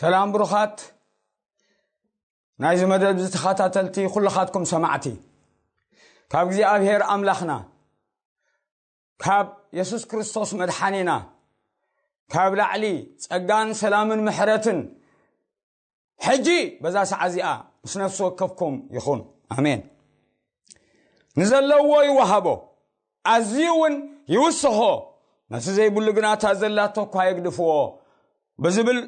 ሰላም ብሩኻት ናይዚ መደብ ዝተኸታተልቲ ኩልኻትኩም ሰማዕቲ፣ ካብ እግዚኣብሔር ኣምላኽና፣ ካብ የሱስ ክርስቶስ መድሓኒና፣ ካብ ላዕሊ ጸጋን ሰላምን ምሕረትን ሕጂ በዛ ሰዓት እዚኣ ምስ ነፍሲ ወከፍኩም ይኹን። ኣሜን። ንዘለዎ ይወሃቦ፣ ኣዝዩ እውን ይውስኾ፣ ነቲ ዘይብሉ ግና እታ ዘላቶ እኳ የግድፍዎ ብዝብል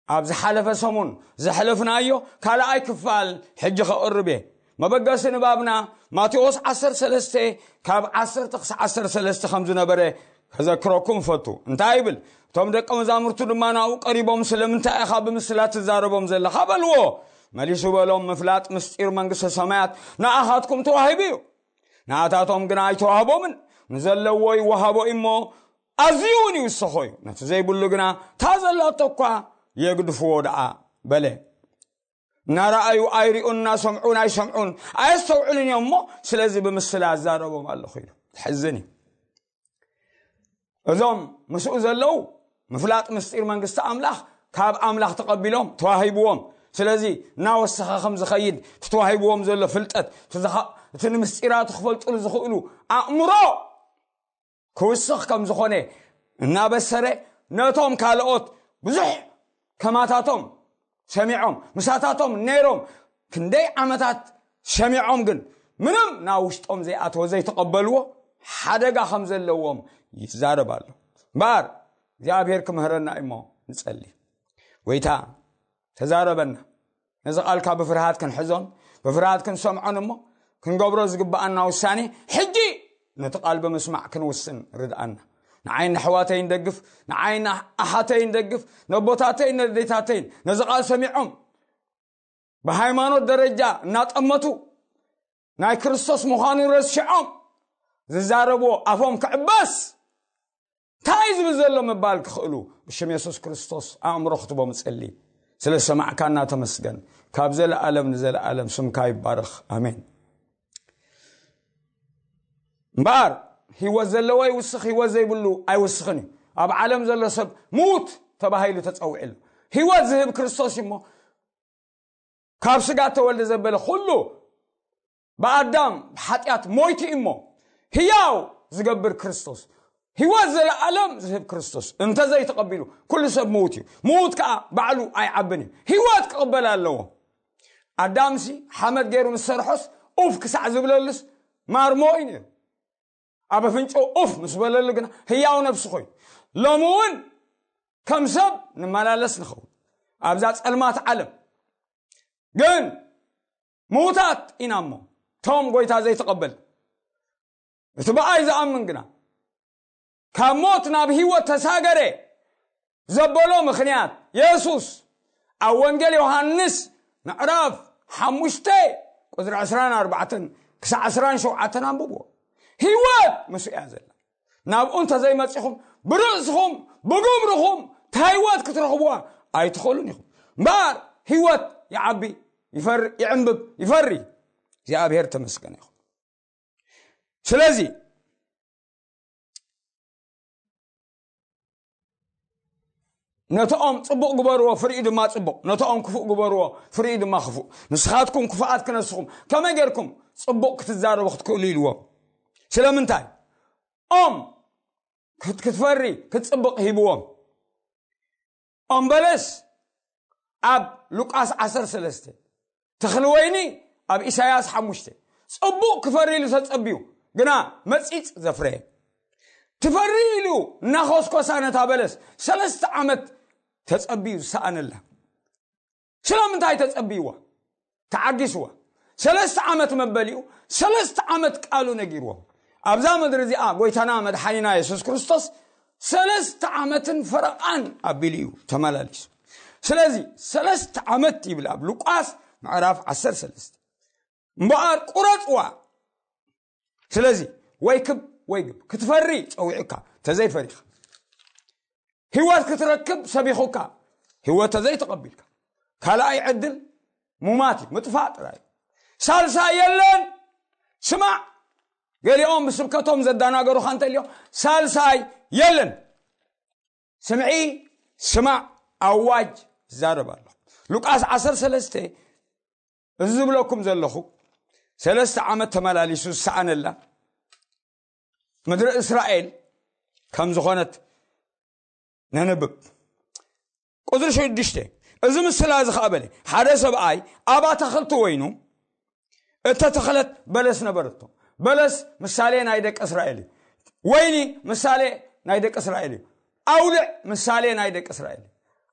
ኣብ ዝሓለፈ ሰሙን ዘሕለፍናዮ ካልኣይ ክፋል ሕጂ ከቕርብ እየ። መበገሲ ንባብና ማቴዎስ ዓሰርተ ሰለስተ ካብ ዓሰርተ ክሳዕ ዓሰርተ ሰለስተ ከም ዝነበረ ከዘክረኩም እፈቱ። እንታይ ይብል? እቶም ደቀ መዛሙርቱ ድማ ናብኡ ቀሪቦም፣ "ስለምንታይ ኢኻ ብምስላ ትዛረቦም ዘለኻ?" በልዎ። መሊሱ በሎም፣ "ምፍላጥ ምስጢር መንግስተ ሰማያት ንኣኻትኩም ተዋሂቡ እዩ፣ ንኣታቶም ግና ኣይተዋህቦምን። ንዘለዎ ይወሃቦ እሞ ኣዝዩ እውን ይውሰኾ እዩ፣ ነቲ ዘይብሉ ግና እታ ዘላቶ እኳ የግድፍዎ ደኣ" በለ። እናረኣዩ ኣይሪኡን፣ እናሰምዑን ኣይሰምዑን፣ ኣየስተውዕሉን እዮም እሞ፣ ስለዚ ብምስላ ኣዛረቦም ኣለኹ ኢሉ። ትሕዝን እዩ። እዞም ምስኡ ዘለዉ ምፍላጥ ምስጢር መንግስቲ ኣምላኽ ካብ ኣምላኽ ተቐቢሎም ተዋሂብዎም። ስለዚ እናወሰኸ ከም ዝኸይድ፣ እቲ ተዋሂብዎም ዘሎ ፍልጠት፣ እቲ ዝኸ-፣ እቲ ንምስጢራቱ ክፈልጡሉ ዝኽእሉ ኣእምሮ ክውስኽ ከም ዝኾነ እናበሰረ፣ ነቶም ካልኦት ብዙሕ ከማታቶም ሰሚዖም፣ ምሳታቶም ነይሮም፣ ክንደይ ዓመታት ሰሚዖም፣ ግን ምንም ናብ ውሽጦም ዘይኣተወ፣ ዘይተቐበልዎ ሓደጋ ከም ዘለዎም ይዛረብ ኣሎ። እምበኣር እግዚኣብሔር ክምህረና እሞ ንጸሊ። ጎይታ ተዛረበና። ነዚ ቃልካ ብፍርሃት ክንሕዞን ብፍርሃት ክንሰምዖን እሞ ክንገብሮ ዝግብኣና ውሳኔ ሕጂ ነቲ ቃል ብምስማዕ ክንውስን ርድኣና። ንዓይን ኣሕዋተይን ደግፍ፣ ንዓይን ኣሓተይን ደግፍ፣ ነቦታተይን ነዴታተይን ነዚ ቃል ሰሚዖም ብሃይማኖት ደረጃ እናጠመቱ ናይ ክርስቶስ ምዃኑ ረሲዖም ዝዛረብዎ ኣፎም ክዕበስ እንታይ እዩ ዝብል ዘሎ ምባል ክኽእሉ ብሽም የሱስ ክርስቶስ ኣእምሮ ክትቦም እጸሊ። ስለ ሰማዕካና ተመስገን። ካብ ዘለኣለም ንዘለኣለም ስምካ ይባረኽ። ኣሜን። እምበኣር ህይወት ዘለዎ ይውስኽ፣ ህይወት ዘይብሉ ኣይውስኽን እዩ። ኣብ ዓለም ዘሎ ሰብ ምዉት ተባሂሉ ተጸዊዑ ኣሎ። ህይወት ዝህብ ክርስቶስ እዩ እሞ ካብ ስጋ ተወልደ ዘበለ ኩሉ ብኣዳም ብሓጢኣት ሞይቱ እዩ እሞ ህያው ዝገብር ክርስቶስ፣ ህይወት ዘለኣለም ዝህብ ክርስቶስ እንተዘይተቐቢሉ ኩሉ ሰብ ምዉት እዩ። ምዉት ከኣ ባዕሉ ኣይዓብን እዩ። ህይወት ክቕበል ኣለዎ። ኣዳምሲ ሓመድ ገይሩ ምስ ሰርሖስ ኡፍ ክሳዕ ዝብለሉስ ማርሞ እዩ ነይሩ። ኣብ ኣፍንጫኡ ኡፍ ምስ በለሉ ግና ህያው ነብሲ ኮይኑ። ሎሚ እውን ከም ሰብ ንመላለስ ንኸውን። ኣብዛ ጸልማት ዓለም ግን ምዉታት ኢና እሞ፣ እቶም ጎይታ ዘይተቐበል፣ እቲ ብኣይ ዝኣምን ግና ካብ ሞት ናብ ህይወት ተሳገረ ዘበሎ ምኽንያት የሱስ ኣብ ወንጌል ዮሃንስ ምዕራፍ ሓሙሽተ ቁጽሪ ዕስራን ኣርባዕተን ክሳዕ ዕስራን ሸውዓተን ኣንብብዎ። ህይወት ምስኡ እያ ዘላ። ናብኡ እንተዘይመጺኹም ብርእስኹም ብግብርኹም እታ ህይወት ክትረኽብዋ ኣይትኽእሉን ኢኹም። እምበኣር ህይወት ይዓቢ፣ ይፈሪ፣ ይዕንብብ፣ ይፈሪ። እግዚኣብሔር ተመስገን ይኹን። ስለዚ ነቶኦም ጽቡቕ ግበርዎ፣ ፍሪኡ ድማ ጽቡቕ፣ ነቶኦም ክፉእ ግበርዎ፣ ፍሪኡ ድማ ክፉእ። ንስኻትኩም ክፉኣት ክነስኹም ከመይ ጌርኩም ጽቡቕ ክትዛረቡ ክትክእሉ ኢልዎም። ስለምንታይ? ኦም ክት-፣ ክትፈሪ ክትጽብቕ ሂብዎም። ኦም በለስ ኣብ ሉቃስ ዓሰርተ ሰለስተ፣ ተኽሊ ወይኒ ኣብ ኢሳያስ ሓሙሽተ። ጽቡቕ ክፈሪ ኢሉ ተጸብዩ፣ ግና መጺጽ ዘፍረየ። ትፈሪ ኢሉ እናኾስኮሳ ነታ በለስ ሰለስተ ዓመት ተጸብዩ ዝሰኣነላ። ስለምንታይ ተጸብይዋ? ተዓጊስዋ። ሰለስተ ዓመት መበሊኡ፣ ሰለስተ ዓመት ቃሉ ነጊርዎም። ኣብዛ ምድሪ እዚኣ ጎይታና መድሓኒና የሱስ ክርስቶስ ሰለስተ ዓመትን ፈረቓን ኣቢሉ እዩ ተመላሊሱ። ስለዚ ሰለስተ ዓመት ይብል ኣብ ሉቃስ ምዕራፍ ዓሰርተ ሰለስተ። እምበኣር ቁረጽዋ። ስለዚ ወይ ክብ ወይ ግብ ክትፈሪ ጸዊዑካ፣ ተዘይፈሪኻ ህይወት ክትረክብ ሰቢኹካ፣ ህይወት ተዘይተቐቢልካ፣ ካልኣይ ዕድል ሙማት እዩ፣ ምጥፋእ ጥራይ እዩ። ሳልሳይ የለን። ስማዕ፣ ገሊኦም ብስብከቶም ዘዳናገሩኻ እንተልዮም፣ ሳልሳይ የለን። ስምዒ፣ ስማዕ፣ ኣዋጅ፣ ይዛረብ ኣሎ። ሉቃስ ዓሰርተ ሰለስተ፣ እዚ ዝብለኩም ዘለኹ ሰለስተ ዓመት ተመላሊሱ ዝሰኣነላ ምድሪ እስራኤል ከም ዝኾነት ነንብብ። ቁፅሪ ሽዱሽተ፣ እዚ ምስላ እዚ ኸኣ በለ፣ ሓደ ሰብኣይ ኣብ ኣታኽልቲ ወይኑ እተተኽለት በለስ ነበረቶ። በለስ ምሳሌ ናይ ደቂ እስራኤል እዩ። ወይኒ ምሳሌ ናይ ደቂ እስራኤል እዩ። ኣውልዕ ምሳሌ ናይ ደቂ እስራኤል እዩ።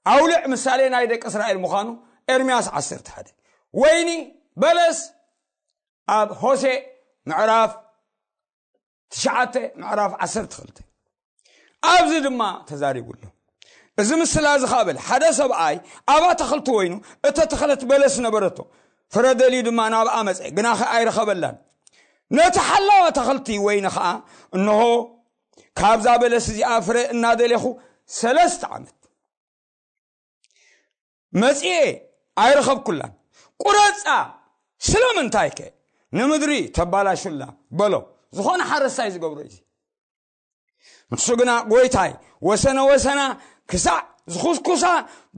ኣውልዕ ምሳሌ ናይ ደቂ እስራኤል ምዃኑ ኤርምያስ ዓሰርተ ሓደ። ወይኒ፣ በለስ ኣብ ሆሴ ምዕራፍ ትሽዓተ፣ ምዕራፍ ዓሰርተ ክልተ። ኣብዚ ድማ ተዛሪቡ ኣሎ። እዚ ምስላ እዚ ኸኣ በለ፣ ሓደ ሰብኣይ ኣብ ኣታኽልቲ ወይኑ እተተኽለት በለስ ነበረቶ። ፍረ ደልዩ ድማ ናብኣ መጸ፣ ግናኸ ኣይረኸበላን። ነቲ ሓላው ኣታኽልቲ ወይኒ ኸኣ፣ እንሆ፣ ካብዛ በለስ እዚኣ ፍረ እናደሌኹ ሰለስተ ዓመት መጺኤ ኣይረኸብኩላን። ቁረጻ፣ ስለምንታይከ ንምድሪ ተባላሹላ? በሎ። ዝኾነ ሓረስታይ ዝገብሮ እዩ። ንሱ ግና፣ ጎይታይ፣ ወሰነ ወሰና ክሳዕ ዝኹስኩሳ፣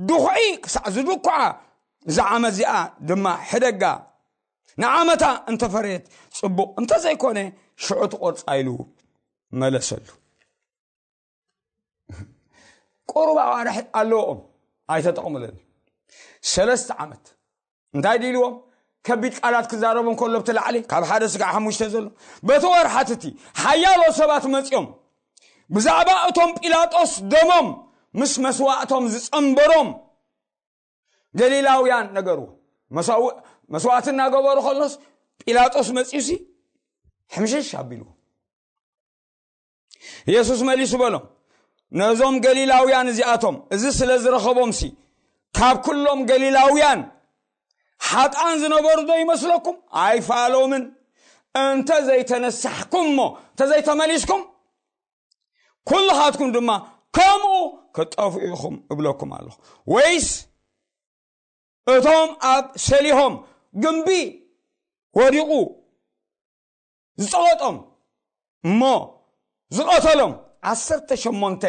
ድኹዒ ክሳዕ ዝድኩዓ፣ እዛ ዓመት እዚኣ ድማ ሕደጋ፣ ንዓመታ እንተፈረየት ጽቡቕ፣ እንተዘይኮነ ሽዑ ትቆርጻ፣ ኢሉ መለሰሉ። ቁሩብ ኣዋርሕ ኣለዎም፣ ኣይተጠቕሙለን። ሰለስተ ዓመት እንታይ ድልዎም? ከቢድ ቃላት ክዛረቡ እንከሎ፣ ኣብቲ ላዕሊ ካብ ሓደ ስጋዕ ሓሙሽተ ዘሎ፣ በቲ ወርሓት እቲ ሓያሎ ሰባት መጺኦም ብዛዕባ እቶም ጲላጦስ ደሞም ምስ መስዋእቶም ዝጸንበሮም ገሊላውያን ነገርዎ። መስዋእ-፣ መስዋእቲ እናገበሩ ከሎስ፣ ጲላጦስ መጺኡሲ ሕምሽሽ ኣቢልዎ። ኢየሱስ መሊሱ በሎም፣ ነዞም ገሊላውያን እዚኣቶም እዚ ስለ ዝረኸቦምሲ፣ ካብ ኩሎም ገሊላውያን ሓጥኣን ዝነበሩ ዶ ይመስለኩም? ኣይፋሎምን። እንተ ዘይተነሳሕኩም እሞ፣ እንተ ዘይተመሊስኩም፣ ኩልኻትኩም ድማ ከምኡ ክትጠፍኡ ኢኹም እብለኩም ኣለኹ። ወይስ እቶም ኣብ ሰሊሆም ግምቢ ወዲቑ ዝጸቐጦም እሞ ዝቐተሎም ዓሰርተ ሸሞንተ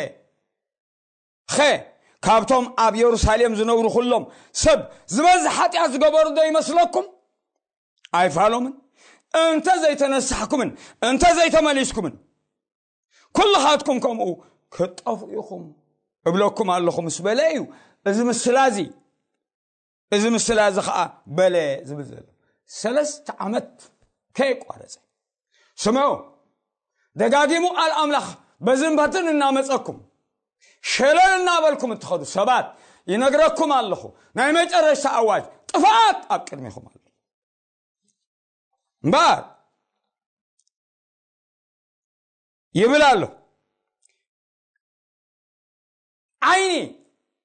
ኸ፣ ካብቶም ኣብ የሩሳሌም ዝነብሩ ኩሎም ሰብ ዝበዝሕ ሓጢኣት ዝገበሩ ዶ ይመስለኩም? ኣይፋሎምን። እንተ ዘይተነሳሕኩምን እንተ ዘይተመሊስኩምን፣ ኩልኻትኩም ከምኡ ክትጠፍኡ ኢኹም እብለኩም ኣለኹ ምስ በለ እዩ እዚ ምስላ እዚ፣ እዚ ምስላ እዚ ኸኣ በለ ዝብል ዘሎ። ሰለስተ ዓመት ከየቋረጸ። ስምዑ፣ ደጋጊሙ ቃል ኣምላኽ በዝን በትን እናመጸኩም፣ ሸለል እናበልኩም እትኸዱ ሰባት፣ ይነግረኩም ኣለኹ፣ ናይ መጨረሽታ ኣዋጅ ጥፍኣት ኣብ ቅድሚኹም ኣሎ። እምበኣር ይብል ኣሎ፣ ዓይኒ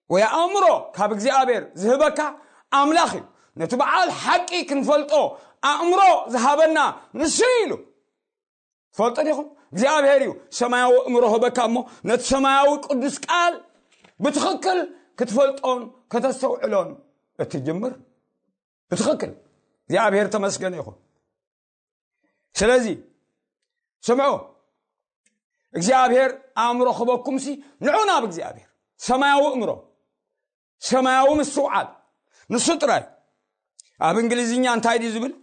ወይ ኣእምሮ ካብ እግዚኣብሔር ዝህበካ ኣምላኽ እዩ። ነቲ በዓል ሓቂ ክንፈልጦ ኣእምሮ ዝሃበና ንሱ እዩ ኢሉ። ትፈልጡ ዲኹም? እግዚኣብሔር እዩ ሰማያዊ ኣእምሮ ህበካ እሞ፣ ነቲ ሰማያዊ ቅዱስ ቃል ብትኽክል ክትፈልጦን ከተስተውዕሎን እትጅምር። ብትኽክል እግዚኣብሔር ተመስገነ ይኹን። ስለዚ ስምዑ፣ እግዚኣብሔር ኣእምሮ ክበኩምሲ ንዑ ናብ እግዚኣብሔር። ሰማያዊ ኣእምሮ፣ ሰማያዊ ምስትውዓል፣ ንሱ ጥራይ። ኣብ እንግሊዝኛ እንታይ ድዩ ዝብል?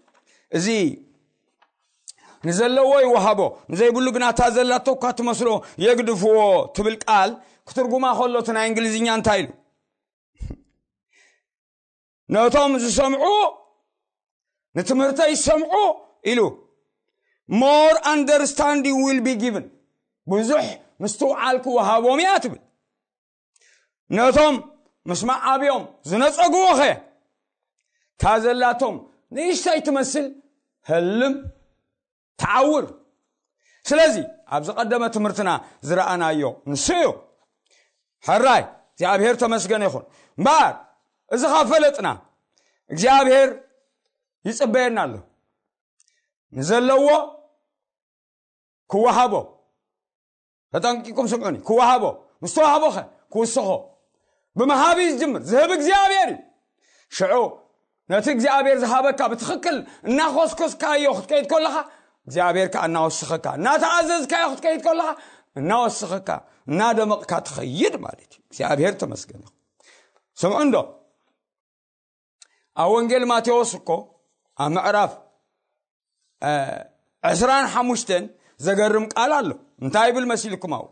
እዚ ንዘለዎ ይወሃቦ፣ ንዘይብሉ ግና እታ ዘላቶ እኳ ትመስሎ የግድፍዎ ትብል ቃል ክትርጉማ ከሎ እቲ ናይ እንግሊዝኛ እንታይ ኢሉ? ነቶም ዝሰምዑ፣ ንትምህርተይ ዝሰምዑ ኢሉ፣ more understanding will be given፣ ብዙሕ ምስትውዓል ክወሃቦም እያ ትብል። ነቶም ምስማዕ ኣብዮም ዝነጸግዎ ኸ፣ እታ ዘላቶም ንእሽተይ ትመስል ህልም ትዓውር። ስለዚ ኣብ ዝቐደመ ትምህርትና ዝረኣናዮ ንሱ እዩ። ሕራይ እግዚኣብሔር ተመስገነ ይኹን። እምበኣር እዚ ካብ ፈለጥና እግዚኣብሔር ይጽበየና ኣሎ። ንዘለዎ ክወሃቦ፣ ተጠንቂቁም ስምዑኒ፣ ክወሃቦ፣ ምስ ተዋህቦኸ ክውስኾ። ብምሃብ እዩ ዝጅምር፣ ዝህብ እግዚኣብሔር እዩ። ሽዑ ነቲ እግዚኣብሔር ዝሃበካ ብትኽክል እናኾስኮስካዮ ክትከይድ ከለኻ፣ እግዚኣብሔር ከዓ እናወስኸካ፣ እናተኣዘዝካዮ ክትከይድ ከለኻ እናወስኸካ፣ እናደመቕካ ትኸይድ ማለት እዩ። እግዚኣብሔር ተመስገን ይኹን። ስምዑ እንዶ፣ ኣብ ወንጌል ማቴዎስ እኮ ኣብ ምዕራፍ ዕስራን ሓሙሽተን ዘገርም ቃል ኣሎ። እንታይ ይብል መሲልኩም? ኣብኡ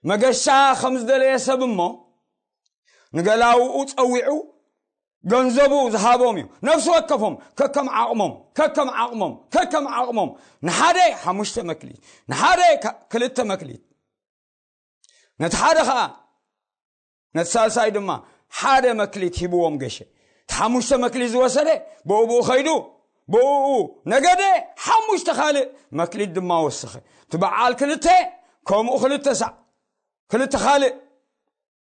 መገሻ ከም ዝደለየ ሰብ እሞ፣ ንገላውኡ ጸዊዑ ገንዘቡ ዝሃቦም እዩ። ነፍሲ ወከፎም ከከም ዓቕሞም፣ ከከም ዓቕሞም፣ ከከም ዓቕሞም፣ ንሓደ ሓሙሽተ መክሊት፣ ንሓደ ክልተ መክሊት፣ ነቲ ሓደ ኸዓ፣ ነቲ ሳልሳይ ድማ ሓደ መክሊት ሂብዎም ገሸ። እቲ ሓሙሽተ መክሊት ዝወሰደ ብኡ ብኡ ኸይዱ፣ ብኡ ነገደ፣ ሓሙሽተ ካልእ መክሊት ድማ ወሰኸ። እቲ በዓል ክልተ ከምኡ ክልተ ሳዕ፣ ክልተ ካልእ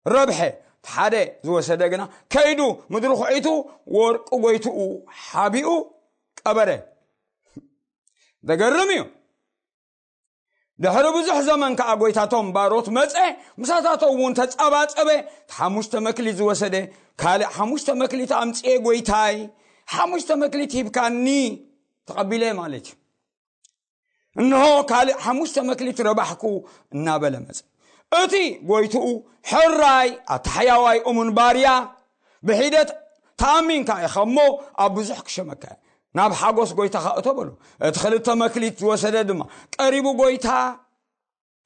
ረብሐ። እቲ ሓደ ዝወሰደ ግና ከይዱ ምድሪ ኹዒቱ፣ ወርቂ ጎይትኡ ሓቢኡ ቀበረ። ዘገርም እዩ። ድሕሪ ብዙሕ ዘመን ከኣ ጎይታቶም ባሮት መጸ፣ ምሳታቶም እውን ተጻባጸበ። እቲ ሓሙሽተ መክሊት ዝወሰደ፣ ካልእ ሓሙሽተ መክሊት ኣምጽኤ ጎይታይ፣ ሓሙሽተ መክሊት ሂብካኒ፣ ተቐቢለ ማለት እዩ። እንሆ ካልእ ሓሙሽተ መክሊት ረባሕኩ እናበለ መጸ። እቲ ጎይትኡ፣ ሕራይ ኣተሓያዋይ እሙን ባርያ፣ ብሒደት ተኣሚንካ ኢኻ እሞ ኣብ ብዙሕ ክሸመካ እየ። ናብ ሓጎስ ጎይታኻ እቶ በሎ። እቲ ክልተ መክሊት ዝወሰደ ድማ ቀሪቡ፣ ጎይታ፣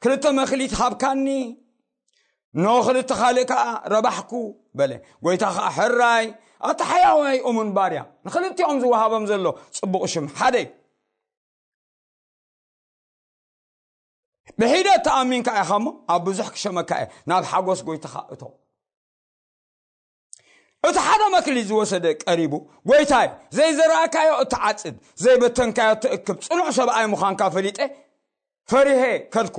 ክልተ መክሊት ሃብካኒ፣ ኖ ክልተ ካልእ ከኣ ረባሕኩ በለ። ጎይታ ከኣ፣ ሕራይ ኣተሓያዋይ እሙን ባርያ፣ ንክልቲኦም ዝወሃቦም ዘሎ ጽቡቕ ሽም ሓደ እዩ። ብሒደት ተኣሚንካ ኢኻ እሞ ኣብ ብዙሕ ክሸመካ እየ። ናብ ሓጎስ ጎይታኻ እቶ። እቲ ሓደ መክሊት ዝወሰደ ቀሪቡ፣ ጎይታይ፣ ዘይዘራእካዮ እትዓጽድ፣ ዘይበተንካዮ እትእክብ ጽኑዕ ሰብኣይ ምዃንካ ፈሊጠ፣ ፈሪሄ ከድኩ።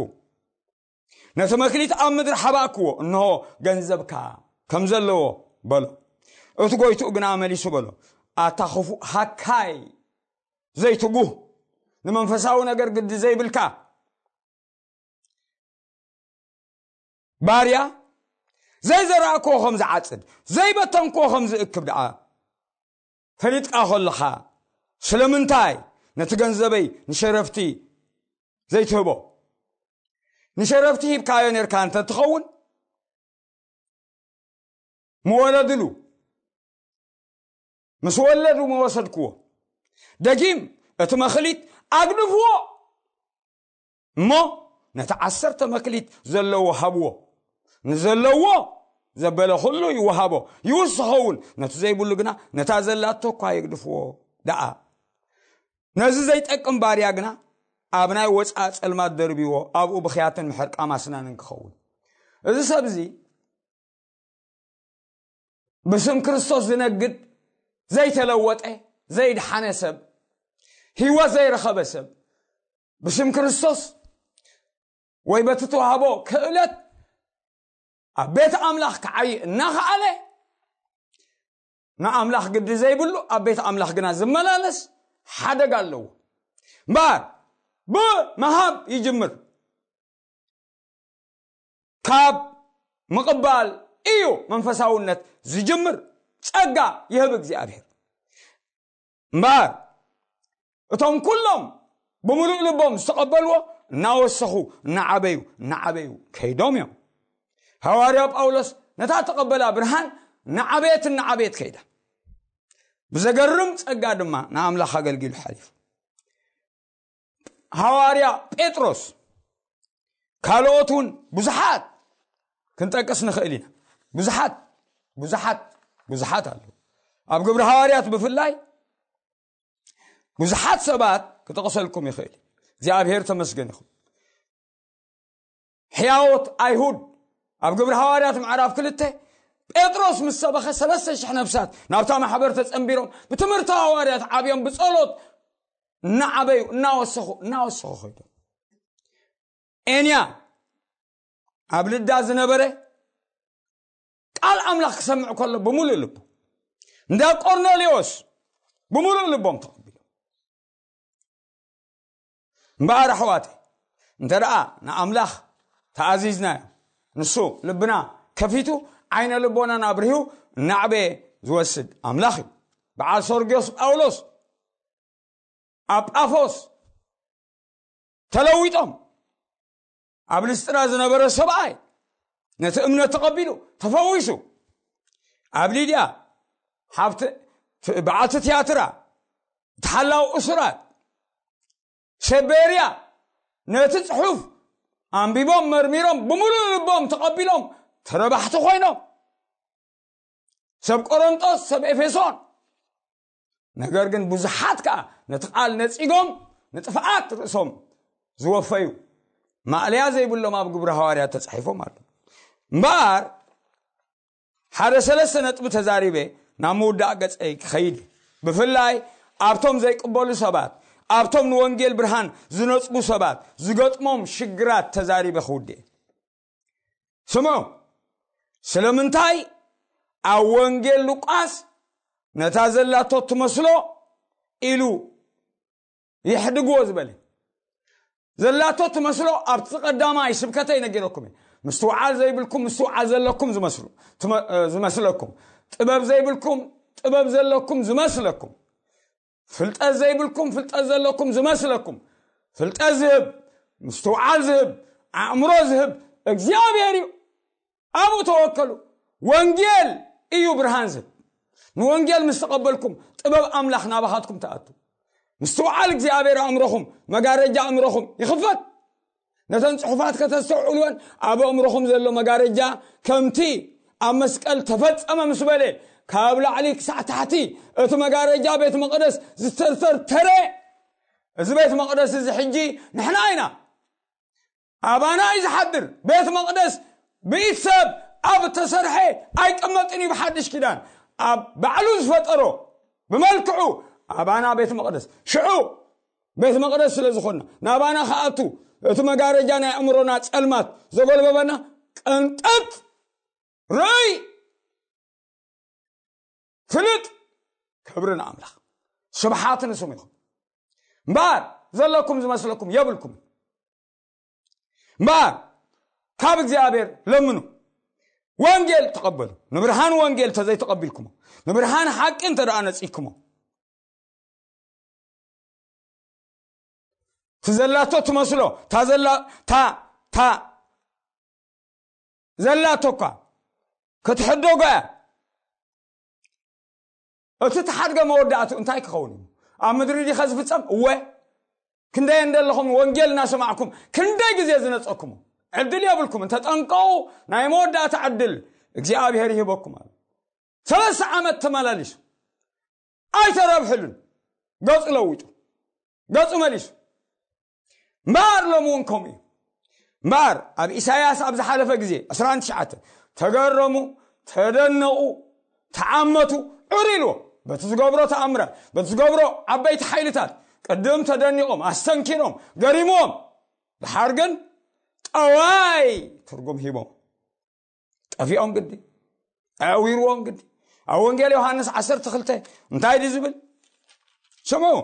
ነቲ መክሊት ኣብ ምድሪ ሓባእክዎ፣ እንሆ ገንዘብካ ከም ዘለዎ በሎ። እቲ ጎይትኡ ግና መሊሱ በሎ፣ ኣታ ክፉእ ሃካይ፣ ዘይትጉህ፣ ንመንፈሳዊ ነገር ግዲ ዘይብልካ ባርያ፣ ዘይዘራእክዎ ከም ዝዓጽድ፣ ዘይበተንክዎ ከም ዝእክብ ደኣ ፈሊጥካ ከለኻ፣ ስለምንታይ ነቲ ገንዘበይ ንሸረፍቲ ዘይትህቦ? ንሸረፍቲ ሂብካዮ ነርካ እንተ ትኸውን፣ ምወለድሉ፣ ምስ ወለዱ ምወሰድክዎ። ደጊም እቲ መኽሊት ኣግድፍዎ፣ እሞ ነቲ ዓሰርተ መክሊት ዘለዎ ሃብዎ። ንዘለዎ ዘበለ ኩሉ ይወሃቦ፣ ይውስኸ እውን። ነቲ ዘይብሉ ግና ነታ ዘላቶ እኳ የግድፍዎ ደኣ። ነዚ ዘይጠቅም ባርያ ግና ኣብ ናይ ወጻእ ጸልማት ደርብዎ፣ ኣብኡ ብኽያትን ምሕርቃም ኣስናንን ክኸውን። እዚ ሰብ እዚ ብስም ክርስቶስ ዝነግድ፣ ዘይተለወጠ፣ ዘይድሓነ ሰብ፣ ህይወት ዘይረኸበ ሰብ፣ ብስም ክርስቶስ ወይ በቲ ተዋህቦ ክእለት ኣብ ቤት ኣምላኽ ክዓይ እናኸኣለ፣ ንኣምላኽ ግዲ ዘይብሉ ኣብ ቤት ኣምላኽ ግና ዝመላለስ ሓደጋ ኣለዎ። እምበኣር ብመሃብ ይጅምር። ካብ ምቕባል እዩ መንፈሳውነት ዝጅምር። ጸጋ ይህብ እግዚኣብሔር። እምበኣር እቶም ኩሎም ብምሉእ ልቦም ዝተቐበልዎ እናወሰኹ፣ እናዓበዩ፣ እናዓበዩ ከይዶም እዮም። ሃዋርያ ጳውሎስ ነታ ተቐበላ ብርሃን እናዓበየት፣ እናዓበየት ከይዳ። ብዘገርም ጸጋ ድማ ንኣምላኽ ኣገልጊሉ ሓሊፉ። ሃዋርያ ጴጥሮስ፣ ካልኦት እውን ብዙሓት ክንጠቅስ ንኽእል ኢና። ብዙሓት፣ ብዙሓት፣ ብዙሓት ኣለዉ። ኣብ ግብሪ ሃዋርያት ብፍላይ ብዙሓት ሰባት ክጠቕሰልኩም ይኽእል። እግዚኣብሔር ተመስገን ይኹን። ሕያዎት ኣይሁድ፣ ኣብ ግብሪ ሃዋርያት ምዕራፍ ክልተ፣ ጴጥሮስ ምስ ሰበኸ ሰለስተ ሽሕ ነፍሳት ናብታ ማሕበር ተጸንቢሮም፣ ብትምህርቲ ሃዋርያት ዓብዮም፣ ብጸሎት እናዓበዩ፣ እናወሰኹ፣ እናወሰኹ ኸይዶም። ኤንያ ኣብ ልዳ ዝነበረ ቃል ኣምላኽ ክሰምዕ ከሎ ብምሉእ ልቡ፣ እንዳ ቆርኔሌዎስ ብምሉእ ልቦም ተቐቢሎም። እምበኣር ኣሕዋተይ፣ እንተ ደኣ ንኣምላኽ ተኣዚዝናዮ፣ ንሱ ልብና ከፊቱ፣ ዓይነ ልቦናና ኣብርሂው እናዕበየ ዝወስድ ኣምላኽ እዩ። በዓል ሰርግዮስ ጳውሎስ፣ ኣብ ጳፎስ ተለዊጦም፣ ኣብ ልስጥራ ዝነበረ ሰብኣይ ነቲ እምነት ተቐቢሉ ተፈዊሱ። ኣብ ሊድያ ሓብቲ፣ በዓልቲ ትያትራ፣ እቲ ሓላው እሱራት፣ ሸቤርያ ነቲ ጽሑፍ ኣንቢቦም፣ መርሚሮም፣ ብምሉእ ልቦም ተቐቢሎም ተረባሕቲ ኮይኖም፣ ሰብ ቆሮንጦስ፣ ሰብ ኤፌሶን። ነገር ግን ብዙሓት ከኣ ነቲ ቃል ነጺጎም ንጥፍኣት ርእሶም ዝወፈዩ፣ ማእለያ ዘይብሎም ኣብ ግብሪ ሃዋርያት ተጻሒፎም ኣለዉ። እምበኣር ሓደ ሰለስተ ነጥቢ ተዛሪበ ናብ ምውዳእ ገጸይ ክኸይድ፣ ብፍላይ ኣብቶም ዘይቅበሉ ሰባት፣ ኣብቶም ንወንጌል ብርሃን ዝነጽጉ ሰባት ዝገጥሞም ሽግራት ተዛሪበ ክውድእ። ስምዑ፣ ስለምንታይ ኣብ ወንጌል ሉቃስ ነታ ዘላቶ ትመስሎ ኢሉ ይሕድግዎ ዝበለ? ዘላቶ ትመስሎ ኣብቲ ቀዳማይ ስብከተይ ነጊረኩም እየ። ምስትውዓል ዘይብልኩም ምስትውዓል ዘለኩም ዝመስሉ፣ ትመ-፣ እ፣ ዝመስለኩም፣ ጥበብ ዘይብልኩም ጥበብ ዘለኩም ዝመስለኩም፣ ፍልጠት ዘይብልኩም ፍልጠት ዘለኩም ዝመስለኩም፣ ፍልጠት ዝህብ፣ ምስትውዓል ዝህብ፣ ኣእምሮ ዝህብ እግዚኣብሔር እዩ። ኣብኡ ተወከሉ። ወንጌል እዩ ብርሃን ዝህብ። ንወንጌል ምስ ተቐበልኩም ጥበብ ኣምላኽ ናባኻትኩም ትኣቱ። ምስትውዓል እግዚኣብሔር ኣእምሮኹም፣ መጋረጃ ኣእምሮኹም ይኽፈት። ነተን ጽሑፋት ከተስተውዕልወን ኣብ ኣእምሮኹም ዘሎ መጋረጃ ከምቲ ኣብ መስቀል ተፈጸመ ምስ በለ ካብ ላዕሊ ክሳዕ ታሕቲ እቲ መጋረጃ ቤት መቕደስ ዝተተርተረ፣ እዚ ቤት መቕደስ እዚ ሕጂ ንሕና ኢና። ኣባና እዩ ዝሓድር። ቤት መቕደስ ብኢድ ሰብ ኣብ እተሰርሐ ኣይቅመጥን እዩ። ብሓድሽ ኪዳን ኣብ ባዕሉ ዝፈጠሮ ብመልክዑ ኣባና ቤት መቕደስ፣ ሽዑ ቤት መቕደስ ስለ ዝኾንና፣ ናባና ክኣቱ እቲ መጋረጃ ናይ ኣእምሮና ጸልማት ዘጎልበበና ቅንጥጥ፣ ርእይ፣ ፍልጥ። ክብሪ ንኣምላኽ፣ ስብሓት ንስሙ ይኹን። እምበኣር ዘለኩም ዝመስለኩም የብልኩም። እምበኣር ካብ እግዚኣብሔር ለምኑ፣ ወንጌል ተቐበሉ። ንብርሃን ወንጌል እንተዘይተቐቢልኩሞ፣ ንብርሃን ሓቂ እንተ ደኣ ነጺግኩሞ፣ እቲ ዘላቶ ትመስሎ፣ እታ ዘላ-፣ እታ፣ እታ ዘላቶ እኳ ክትሕደጎ እያ። እቲ ተሓድገ መወዳእቱ እንታይ ክኸውን እዩ? ኣብ ምድሪ ዲኸ ዝፍጸም? እወ፣ ክንደይ እንደለኹም ወንጌል እናሰማዕኩም ክንደይ ግዜ ዝነጸኩም? ዕድል የብልኩም። እንተጠንቀቑ ናይ መወዳእታ ዕድል እግዚኣብሔር ይህበኩም ኣሎ። ሰለስተ ዓመት ተመላሊሱ ኣይተረብሕሉን። ገጹ ለዊጡ፣ ገጹ መሊሱ። እምበኣር ሎሚ እውን ከምኡ እዩ። እምበኣር ኣብ ኢሳያስ ኣብ ዝሓለፈ ግዜ ዕስራን ትሽዓተ ተገረሙ፣ ተደነቑ፣ ተዓመቱ፣ ዕር ኢልዎ። በቲ ዝገብሮ ተኣምራት፣ በቲ ዝገብሮ ዓበይቲ ሓይልታት ቅድም ተደኒቖም፣ ኣስተንኪሮም፣ ገሪምዎም። ድሓር ግን ጠዋይ ትርጉም ሂቦም። ጠፊኦም ግዲ፣ ኣዕዊርዎም ግዲ። ኣብ ወንጌል ዮሃንስ ዓሰርተ ክልተ እንታይ ድዩ ዝብል? ስምዑ።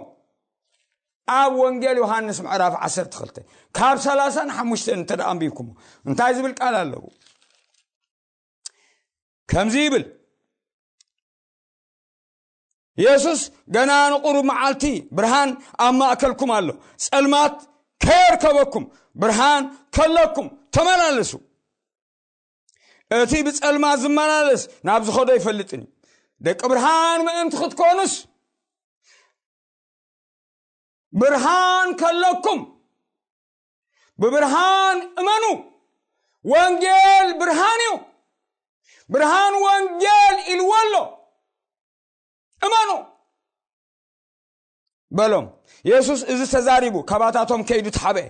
ኣብ ወንጌል ዮሃንስ ምዕራፍ ዓሰርተ ክልተ ካብ ሰላሳ ንሓሙሽተ እንተ ደኣ ኣንቢብኩሞ እንታይ ዝብል ቃል ኣለዎ? ከምዚ ይብል፣ የሱስ ገና ንቁሩብ መዓልቲ ብርሃን ኣብ ማእከልኩም ኣሎ፣ ጸልማት ከየርከበኩም ብርሃን ከለኩም ተመላለሱ። እቲ ብጸልማት ዝመላለስ ናብ ዝኸዶ ይፈልጥን እዩ። ደቂ ብርሃን ምእንቲ ክትኮኑስ ብርሃን ከለኩም ብብርሃን እመኑ። ወንጌል ብርሃን እዩ። ብርሃን ወንጌል ኢልዎ ኣሎ። እመኑ በሎም። የሱስ እዚ ተዛሪቡ ካባታቶም ከይዱ ተሓብአ።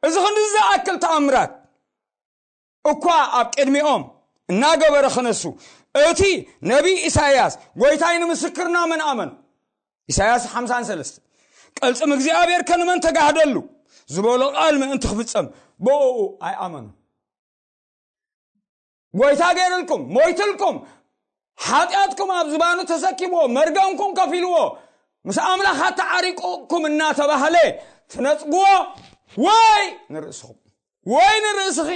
እዚ ክንዲ ዝኣክል ተኣምራት እኳ ኣብ ቅድሚኦም እናገበረ ክነሱ፣ እቲ ነቢይ ኢሳይያስ፣ "ጐይታይ ንምስክርና መን ኣመኑ?" ኢሳይያስ ሓምሳን ሰለስተ፣ "ቅልጽም እግዚኣብሔር ከ ንመን ተጋህደሉ?" ዝበሎ ቃል ምእንቲ ክፍጸም ብእኡ ኣይኣመኑ። ጐይታ ገይርልኩም፣ ሞይትልኩም፣ ሓጢኣትኩም ኣብ ዝባኑ ተሰኪብዎ፣ መርገምኩም ከፊልዎ፣ ምስ ኣምላኽ ኣተዓሪቁኩም እናተባህለ ትነጽግዎ፣ ወይ ንርእስኹም ወይ ንርእስኺ።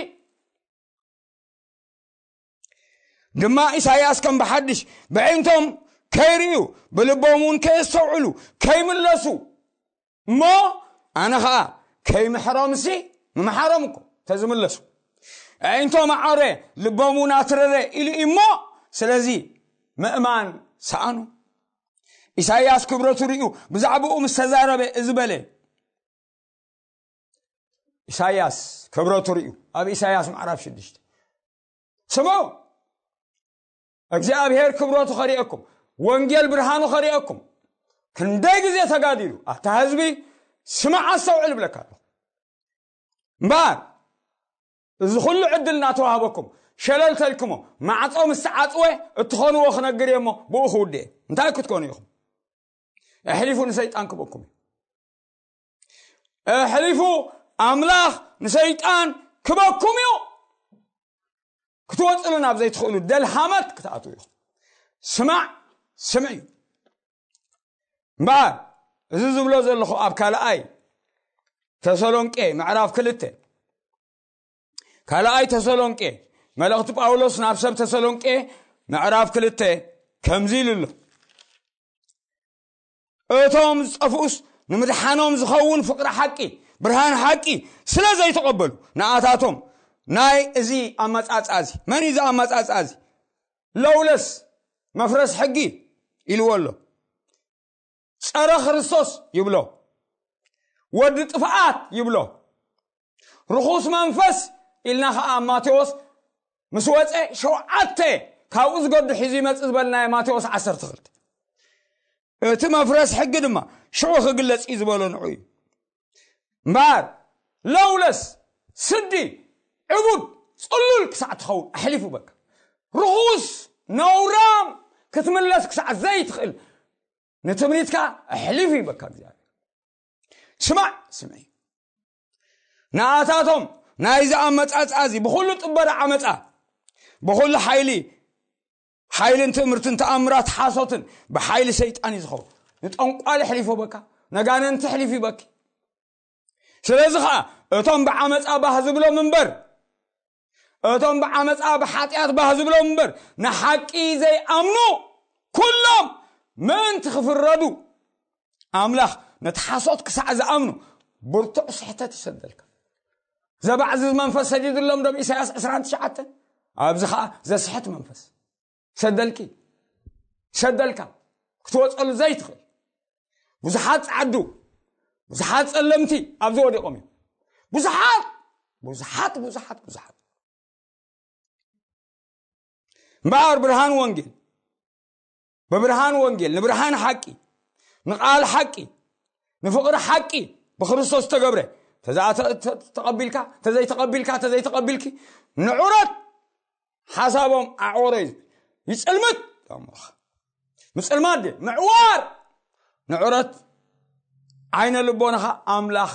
ድማ ኢሳይያስ ከም ብሓድሽ ብዕንቶም ከይርእዩ፣ ብልቦም እውን ከየስተውዕሉ፣ ከይምለሱ፣ እሞ ኣነ ኸኣ ከይምሕሮምሲ ምምሓሮም እኮ ተዝምለሱ። ኣዒንቶም ኣዖረ፣ ልቦም እውን ኣትረረ ኢሉ እዩ እሞ፣ ስለዚ ምእማን ሰኣኑ። ኢሳይያስ ክብረቱ ርእዩ ብዛዕባኡ ምስ ተዛረበ እዚ በለ። ኢሳይያስ ክብረቱ ርእዩ ኣብ ኢሳይያስ ምዕራፍ ሽዱሽተ፣ ስምዑ፣ እግዚኣብሔር ክብረቱ ኸርእየኩም፣ ወንጌል ብርሃኑ ኸርእየኩም። ክንደይ ግዜ ተጋዲሉ ኣታ ህዝቢ፣ ስማዕ ኣስተውዕል እብለካ ኣለኹ። እምበኣር እዚ ኩሉ ዕድል እናተዋህበኩም ሸለል ተልክሞ፣ ማዕጾ ምስ ተዓጽወ እትኾንዎ ክነግር እየ እሞ ብኡ ክውድእ እየ። እንታይ ክትኮኑ ኢኹም? ኣሕሊፉ ንሰይጣን ክበኩም እዩ። ኣሕሊፉ ኣምላኽ ንሰይጣን ክበኩም እዩ። ክትወፅሉ ናብ ዘይትኽእሉ ደልሃመት ክትኣትዉ ኢኹም። ስማዕ፣ ስምዕ እዩ። እምበኣር እዚ ዝብሎ ዘለኹ ኣብ ካልኣይ ተሰሎንቄ ምዕራፍ ክልተ፣ ካልኣይ ተሰሎንቄ፣ መልእኽቲ ጳውሎስ ናብ ሰብ ተሰሎንቄ ምዕራፍ ክልተ ከምዚ ኢሉ ኣሎ። እቶም ዝጠፍኡስ ንምድሓኖም ዝኸውን ፍቕሪ ሓቂ፣ ብርሃን ሓቂ ስለ ዘይተቐበሉ፣ ንኣታቶም ናይ እዚ ኣመጻጽኣ እዚ፣ መን እዩ እዚ ኣመጻጽኣ እዚ? ለውለስ፣ መፍረስ ሕጊ ኢልዎ ኣሎ። ጸረ ክርስቶስ ይብሎ። ወዲ ጥፍኣት ይብሎ። ርኹስ መንፈስ ኢልና ኸዓ ኣብ ማቴዎስ ምስ ወፀ ሸውዓተ ካብኡ ዝገዱ ሒዙ ይመጽእ ዝበልናዮ ማቴዎስ ዓሰርተ ክልተ። እቲ መፍረስ ሕጊ ድማ ሽዑ ክግለጽ እዩ ዝበሎ ንዑ እዩ። እምበኣር ለውለስ፣ ስዲ፣ ዕቡድ፣ ጽሉል ክሳዕ ትኸውን ኣሕሊፉ በካ። ርኹስ፣ ነውራም፣ ክትምለስ ክሳዕ ዘይትኽእል ንትምኒትካ ኣሕሊፉ ይበካ እግዚኣብሔር። ስማዕ፣ ስምዒ። ንኣታቶም ናይዚ ኣመጻጽኣ እዚ ብኹሉ ጥበረ ዓመጻ፣ ብኹሉ ሓይሊ፣ ሓይልን ትእምርትን ተኣምራት ሓሶትን ብሓይሊ ሰይጣን እዩ ዝኸውን። ንጠንቋሊ ኣሕሊፉ በካ፣ ነጋነንቲ ኣሕሊፉ ይበኪ። ስለዚ ኸዓ እቶም ብዓመጻ ባህ ዝብሎም እምበር፣ እቶም ብዓመጻ ብሓጢኣት ባህ ዝብሎም እምበር፣ ንሓቂ ዘይኣምኑ ኩሎም ምእንቲ ክፍረዱ፣ ኣምላኽ ነቲ ሓሶት ክሳዕ ዝኣምኑ ብርቱዕ ስሕተት ይሰደልካ። ዘባዕዚ መንፈስ ሰዲዱሎም ዶም ኢሳያስ ዕስራን ትሽዓተን፣ ኣብዚ ኸዓ ዘስሕት መንፈስ ሰደልኪ፣ ሰደልካ ክትወፀሉ ዘይትኽእል። ብዙሓት ጸዓዱ፣ ብዙሓት ጸለምቲ ኣብዚ ወዲቖም እዮም። ብዙሓት፣ ብዙሓት፣ ብዙሓት፣ ብዙሓት። እምበኣር ብርሃን ወንጌል፣ ብብርሃን ወንጌል፣ ንብርሃን ሓቂ፣ ንቓል ሓቂ፣ ንፍቕሪ ሓቂ ብክርስቶስ ተገብረ። ተዛ-፣ ተ-፣ ተ-፣ ተቐቢልካ፣ ተዘይተቐቢልካ፣ ተዘይተቐቢልኪ፣ ንዑረት ሓሳቦም ኣዕወሮ እዩ። ይጽልምት። ምጽልማት ድየ? ምዕዋር። ንዑረት ዓይነ ልቦናኻ ኣምላኽ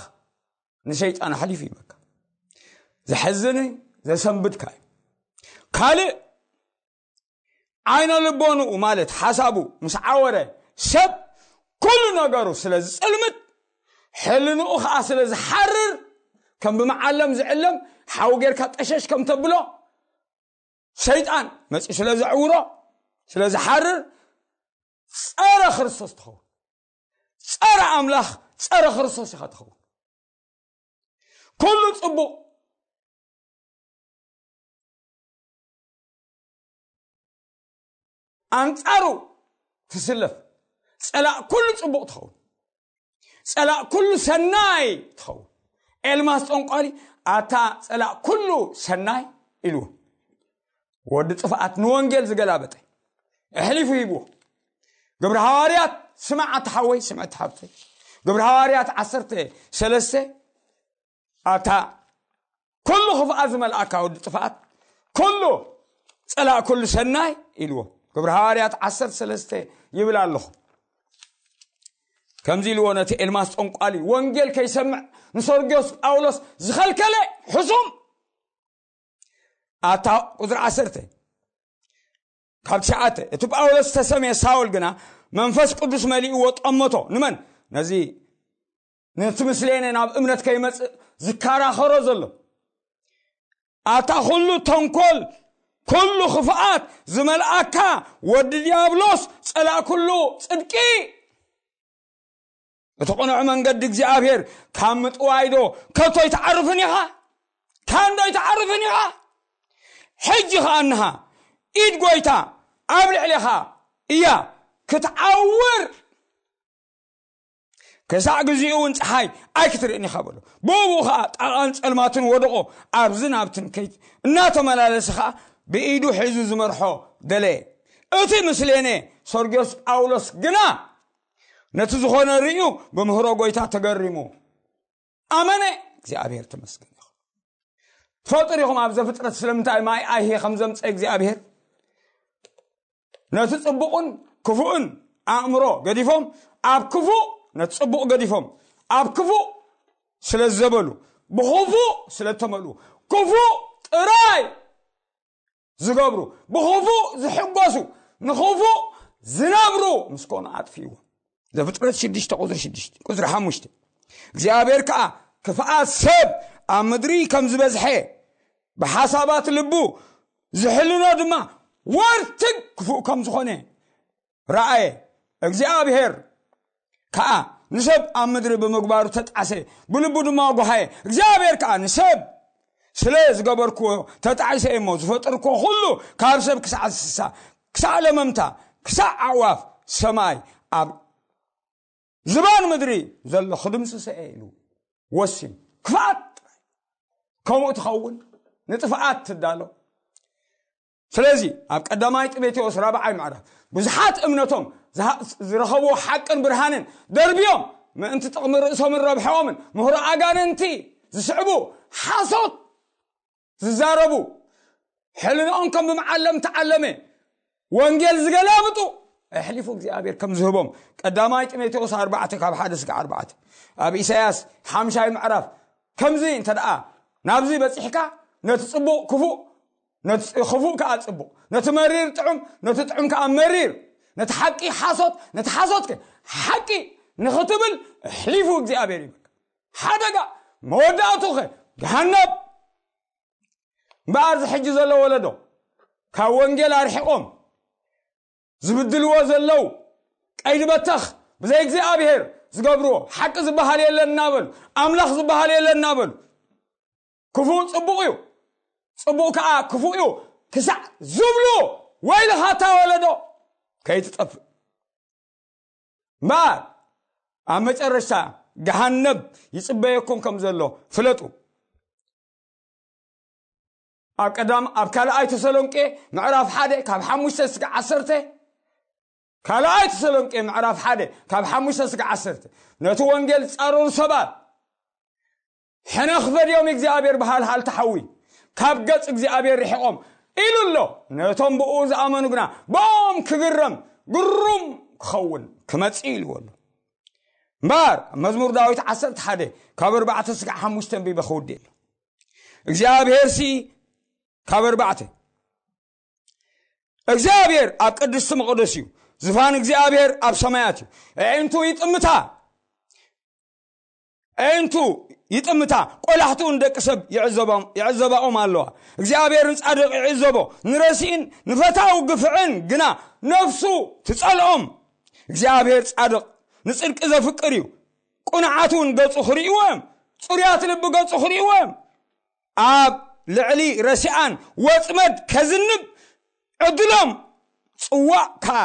ንሰይጣን ኣሕሊፉ ይበካ። ዘሐዝን እዩ፣ ዘሰንብድካ እዩ። ካልእ ዓይነ ልቦንኡ ማለት ሓሳቡ ምስ ዓወረ ሰብ ኩሉ ነገሩ ስለ ዝጽልምት፣ ሕልንኡ ኸዓ ስለ ዝሓርር፣ ከም ብመዓለም ዝዕለም ሓዊ ጌርካ ጠሸሽ ከም ተብሎ፣ ሰይጣን መጺኡ ስለ ዘዕውሮ፣ ስለ ዝሓርር፣ ጸረ ክርስቶስ ትኸውን። ጸረ ኣምላኽ፣ ጸረ ክርስቶስ ኢኻ ትኸውን። ኩሉ ጽቡቕ ኣንጻሩ ትስለፍ፣ ጸላእ ኩሉ ጽቡቕ ትኸውን። ጸላእ ኩሉ ሰናይ ትኸውን። ኤልማስ ጠንቋሊ፣ ኣታ ጸላእ ኩሉ ሰናይ ኢልዎ። ወዲ ጥፍኣት ንወንጌል ዝገላበጠ ኣሕሊፉ ሂብዎ። ግብሪ ሃዋርያት፣ ስማዕ ኣታ ሓወይ፣ ስምዕቲ ሓብተይ። ግብሪ ሃዋርያት ዓሰርተ ሰለስተ፣ ኣታ ኩሉ ክፍኣት ዝመልኣካ ወዲ ጥፍኣት፣ ኩሉ ጸላእ ኩሉ ሰናይ ኢልዎ። ግብሪ ሃዋርያት ዓሰርተ ሰለስተ ይብል ኣለኹ። ከምዚ ኢልዎ ነቲ ኤልማስ ጠንቋሊ፣ ወንጌል ከይሰምዕ ንሰርግዮስ ጳውሎስ ዝኸልከለ ሕሱም። ኣታ ቁጽሪ ዓሰርተ፣ ካብ ትሽዓተ፣ እቲ ጳውሎስ ዝተሰምየ ሳውል ግና መንፈስ ቅዱስ መሊእዎ ጠመቶ። ንመን? ነዚ ነቲ ምስሌነ ናብ እምነት ከይመጽእ ዝከራኸሮ ዘሎ። ኣታ ኩሉ ተንኮል፣ ኩሉ ክፍኣት ዝመልኣካ ወዲ ዲያብሎስ፣ ጸላእ ኩሉ ጽድቂ፣ እቲ ቅኑዕ መንገዲ እግዚኣብሔር ካብ ምጥዋይዶ ከቶ ኣይትዓርፍን ኢኻ? ካንዶ ኣይትዓርፍን ኢኻ? ሕጂ ኸኣ እንሃ ኢድ ጐይታ ኣብ ልዕሌኻ እያ ክትዓውር። ክሳዕ ግዚኡ እውን ፀሓይ ኣይክትርእን ኢኻ በሎ። ብእኡ ከዓ ጣቓን ፀልማትን ወደቆ፣ ኣብ ዝናብትን ከይት እናተመላለሰ ከዓ ብኢዱ ሒዙ ዝመርሖ ደለየ። እቲ ምስሌኔ ሰርጊዮስ ጳውሎስ ግና ነቲ ዝኾነ ርእዩ ብምህሮ ጎይታ ተገሪሙ ኣመነ። እግዚኣብሔር ተመስገን ይኹን። ትፈልጡ ዲኹም ኣብ ዘፍጥረት ስለምንታይ ማይ ኣይሄ ከም ዘምፀ እግዚኣብሔር? ነቲ ጽቡቕን ክፉእን ኣእምሮ ገዲፎም ኣብ ክፉእ፣ ነቲ ጽቡቕ ገዲፎም ኣብ ክፉእ ስለ ዝበሉ፣ ብኽፉእ ስለ እተመልኡ፣ ክፉእ ጥራይ ዝገብሩ፣ ብኽፉእ ዝሕጎሱ፣ ንኽፉእ ዝነብሩ ምስ ኮኑ ኣጥፊእዎ። ዘፍጥረት ሽዱሽተ ቁፅሪ ሽዱሽተ፣ ቁፅሪ ሓሙሽተ፣ እግዚኣብሔር ከዓ ክፍኣት ሰብ ኣብ ምድሪ ከም ዝበዝሐ ብሓሳባት ልቡ ዝሕልኖ ድማ ወርትግ ክፉእ ከም ዝኾነ ረኣየ። እግዚኣብሔር ከዓ ንሰብ ኣብ ምድሪ ብምግባሩ ተጣዕሰ፣ ብልቡ ድማ ጓሃየ። እግዚኣብሔር ከዓ ንሰብ ስለ ዝገበርክዎ ተጣዒሰ እሞ ዝፈጠርክዎ ኩሉ ካብ ሰብ ክሳዕ እንስሳ፣ ክሳዕ ለመምታ፣ ክሳዕ ኣዕዋፍ ሰማይ፣ ኣብ ዝባን ምድሪ ዘሎ ክድምስሰ እየ ኢሉ ወሲኑ። ክፍኣት ጥራይ ከምኡ ትኸውን፣ ንጥፍኣት ትዳሎ። ስለዚ ኣብ ቀዳማይ ጢሞቴዎስ ራብዓይ ምዕራፍ ብዙሓት እምነቶም ዝሃ- ዝረኸብዎ ሓቅን ብርሃንን ደርብዮም ምእንቲ ጥቕሚ ርእሶምን ረብሐኦምን ምህሮ ኣጋንንቲ ዝስዕቡ ሓሶት ዝዛረቡ፣ ሕልንኦም ከም ብመዓለም ተዓለመ ወንጌል ዝገላብጡ ኣሕሊፉ እግዚኣብሔር ከም ዝህቦም ቀዳማይ ጢሞቴዎስ ኣርባዕተ ካብ ሓደ እስከ ኣርባዕተ፣ ኣብ ኢሳያስ ሓምሻይ ምዕራፍ ከምዚ እንተ ደኣ ናብዚ በጺሕካ ነቲ ጽቡቕ ክፉእ፣ ነቲ ክፉእ ከኣ ጽቡቕ፣ ነቲ መሪር ጥዑም፣ ነቲ ጥዑም ከኣ መሪር፣ ነቲ ሓቂ ሓሶት፣ ነቲ ሓሶት ከ ሓቂ ንኽትብል ኣሕሊፉ እግዚኣብሔር ይበካ። ሓደጋ መወዳእቱ ኸ ገሃነብ። እምበኣር እዚ ሕጂ ዘሎ ወለዶ ካብ ወንጌል ኣርሒቖም ዝብድልዎ ዘለዉ ቀይዲ በተኽ ብዘይ እግዚኣብሔር ዝገብርዎ ሓቂ ዝበሃል የለን እናበሉ ኣምላኽ ዝበሃል የለን እናበሉ ክፉእ ጽቡቕ እዩ ጽቡቕ ከዓ ክፉእ እዩ ክሳዕ ዝብሉ ወይልኻ እታ ወለዶ ከይትጠፍእ እምበኣር ኣብ መጨረሽታ ገሃነብ ይጽበየኩም ከም ዘሎ ፍለጡ። ኣብ ቀዳም ኣብ ካልኣይ ተሰሎንቄ ምዕራፍ ሓደ ካብ ሓሙሽተ እስከ ዓሰርተ፣ ካልኣይ ተሰሎንቄ ምዕራፍ ሓደ ካብ ሓሙሽተ እስከ ዓሰርተ፣ ነቲ ወንጌል ዝጻረሩ ሰባት ሕነ ክፈድዮም እግዚኣብሔር ብሃልሃል ተሓዊ ካብ ገጽ እግዚኣብሔር ርሒቖም ኢሉ ኣሎ። ነቶም ብኡ ዝኣመኑ ግና ብኦም ክግረም ግሩም ክኸውን ክመጽእ ኢልዎ ኣሎ። እምበኣር ኣብ መዝሙር ዳዊት ዓሰርተ ሓደ ካብ ኣርባዕተ ስጋዕ ሓሙሽተ ኣንቢበ ክውድእ ኣሎ። እግዚኣብሔር ሲ ካብ ኣርባዕተ እግዚኣብሔር ኣብ ቅድስቲ መቕደስ እዩ። ዝፋን እግዚኣብሔር ኣብ ሰማያት እዩ። ኣዒንቱ ይጥምታ ኣዒንቱ ይጥምታ ቆላሕትኡ ንደቂ ሰብ ይዕዘባኦም ኣለዋ። እግዚኣብሔር ንጻድቕ ይዕዘቦ ንረሲእን ንፈታዊ ግፍዕን ግና ነፍሱ ትጸልኦም። እግዚኣብሔር ጻድቕ ንጽድቂ ዘፍቅር እዩ። ቁኑዓት እውን ገጹ ክርእይዎ እዮም። ጽሩያት ልቢ ገጹ ክርእይዎ እዮም። ኣብ ልዕሊ ረሲኣን ወጽመድ ከዝንብ ዕድሎም ጽዋእ ከኣ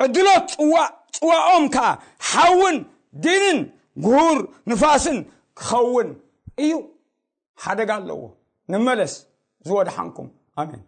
ዕድሎት ጽዋእ ጽዋኦም ከኣ ሓውን ዲንን ጉሁር ንፋስን ክኸውን እዩ። ሓደጋ ኣለዎ። ንመለስ ዝወድሓንኩም። ኣሜን።